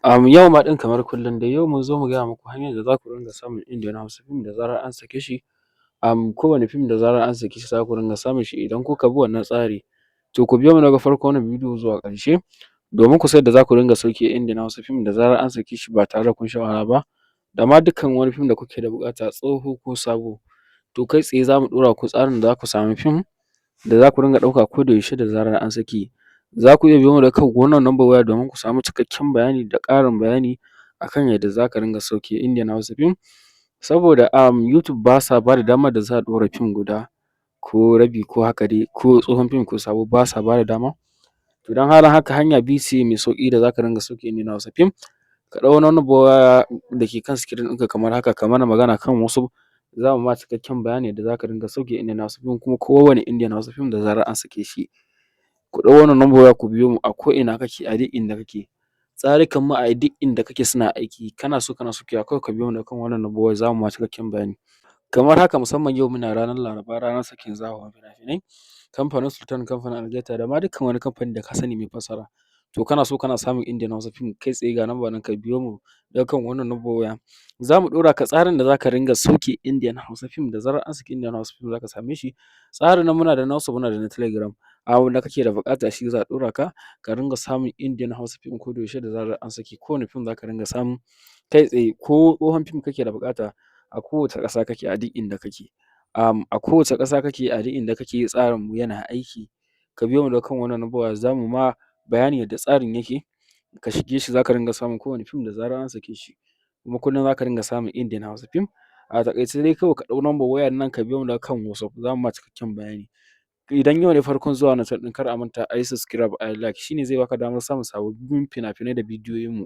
Yau ma ɗin kamar kullum dai, yau mun zo mu gaya muku hanyar da za ku ringa samun Indian Hausa fim da zarar an sake shi. Kowane fim da zarar an sake shi za ku ringa samun shi idan kuka bi wannan tsari. To, ku biyo mu daga farkon wannan bidiyo zuwa ƙarshe domin ku san yadda za ku ringa sauke Indian Hausa fim da zarar an sake shi ba tare da kun sha wahala ba. Da ma dukkan wani fim da kuke da buƙata, tsoho ko sabo. To, kai tsaye za mu ɗora ku tsarin da za ku samu fim da za ku ringa ɗauka ko da yaushe da zarar an saki. Za ku iya biyo mu da kan wannan number waya domin ku samu cikakken bayani da ƙarin bayani akan yadda za ka ringa sauke Indian Hausa fim. Saboda YouTube ba sa ba da damar da za a ɗora fim guda ko rabi ko haka dai, ko tsohon fim ko sabo, ba sa ba da dama. To, don halin haka, hanya biyu ce mai sauƙi da za ka ringa sauke Indian Hausa fim. Ka ɗau number waya da ke kan screen ɗinka kamar haka, ka mana magana kan WhatsApp, za mu ma cikakken bayani yadda za ka ringa sauke Indian Hausa fim, kuma kowane Indian Hausa fim da zarar an sake shi. Ku ɗau wannan number waya, ku biyo mu a ko'ina kake, a duk inda kake. Tsarukan mu a duk inda kake suna aiki. Kana so kana saukewa, kawai ka biyo mu kan wannan number waya, za mu ma cikakken bayani. Kamar haka, musamman yau muna ranar Laraba, ranar sakin zawawan fina-finai. Kamfanin Sultan, kamfanin Algaita, da ma dukkan wani kamfani da ka sani mai fassara. To, kana so kana samun Indian Hausa fim kai tsaye, ga number nan, ka biyo mu daga kan wannan number waya. Za mu ɗora ka tsarin da za ka ringa sauke Indian Hausa fim da zarar an saki Indian Hausa fim za ka same shi. Tsarin nan muna da na WhatsApp, muna da na Telegram. A wanda kake da buƙata shi za a ɗora ka, ka ringa samun Indian Hausa fim ko da yaushe da zarar an saki. Kowane fim za ka ringa samu kai tsaye, ko tsohon fim kake da buƙata, a kowace ƙasa kake, a duk inda kake. A kowace ƙasa kake, a duk inda kake, tsarin mu yana aiki. Ka biyo mu da kan wannan number waya, za mu ma bayani yadda tsarin yake. Ka shige shi, za ka ringa samun kowane fim da zarar an sake shi. Kuma kullum za ka ringa samun Indian Hausa fim. A taƙaice dai, kawai ka ɗau number wayar nan, ka biyo mu daga kan WhatsApp, za mu ma cikakken bayani. Idan yau ne farkon zuwa wannan channel ɗin, kar a manta a yi subscribe, a yi like, shi ne zai baka damar samun sababbin fina-finai da bidiyoyin mu.